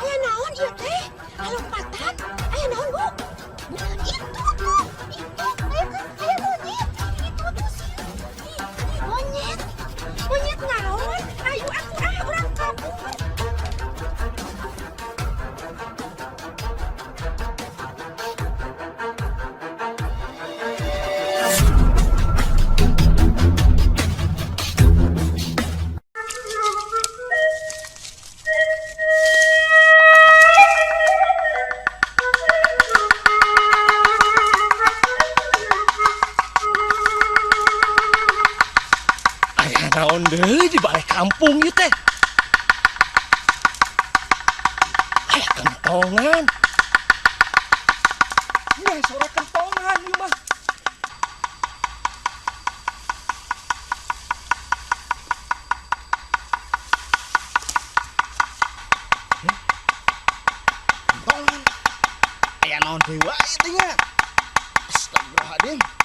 Aya naon ieu teh? Lompatan. Aya naon, Bu? Itu tuh, itu. Aya kan, aya monyet. Itu tuh sih. Ih, monyet. Monyet naon? Ayo atuh ah, urang kabur. Aya naon deui di balai kampung ieu teh? Aya kentongan. Nya sora kentongan ieu mah. Kentongan. Aya naon deui wae teh nya? Astagfirullahaladzim.